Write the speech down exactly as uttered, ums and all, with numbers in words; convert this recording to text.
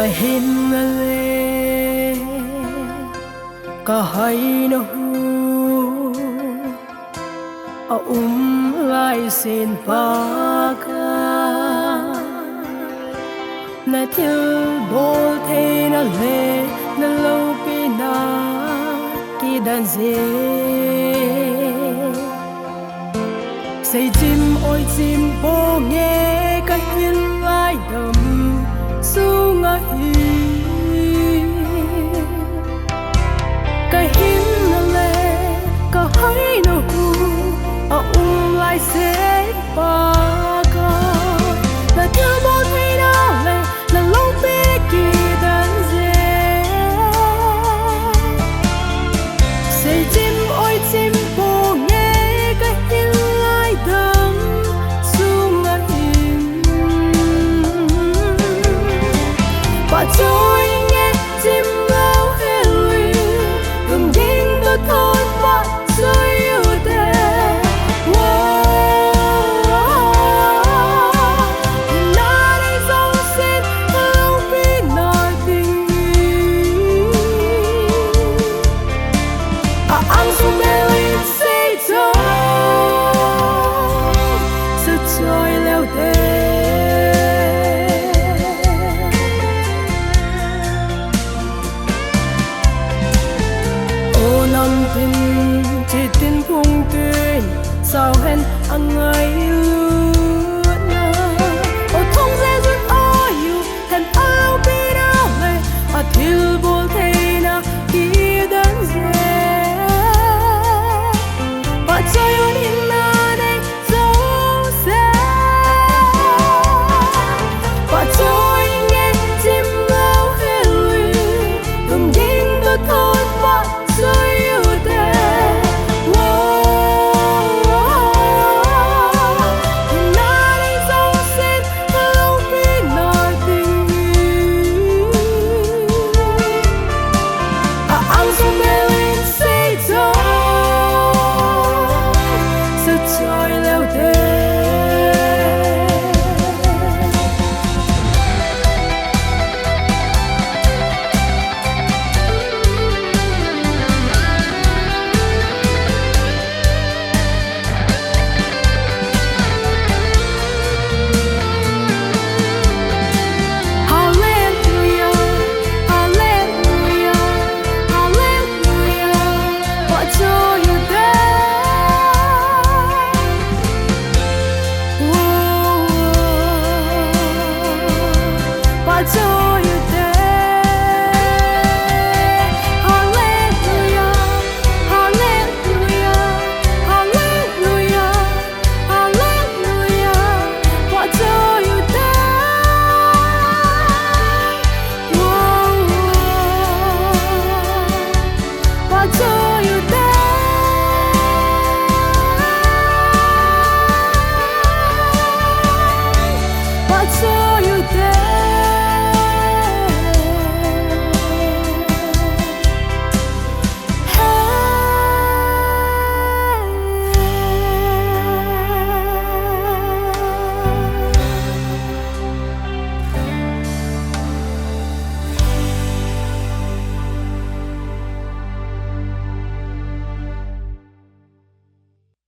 Ahinla le, ka haina hu a um lai sen pa ka, na thilbol theina le na lopina kidan jeh. Seichim oichim ponge ka hin lai dam sunga hi. Ka hinna le ka haina hu a um lai sen pa ka, na thilbol theina le na lopina kidan jeh. Seichim oichim ponge ka hin lai dam sunga hin. Pachoi nge chim lou hel in, tum ding to thon pachoi u te. Wo, na dei jong sen lopina ding. A ang sung melin sei choi, sei choi leu te. O nam tin, chi tin phung tin, sao hen a ngailut na. O thong Jesu a yu, hen a lopina le, a thilbol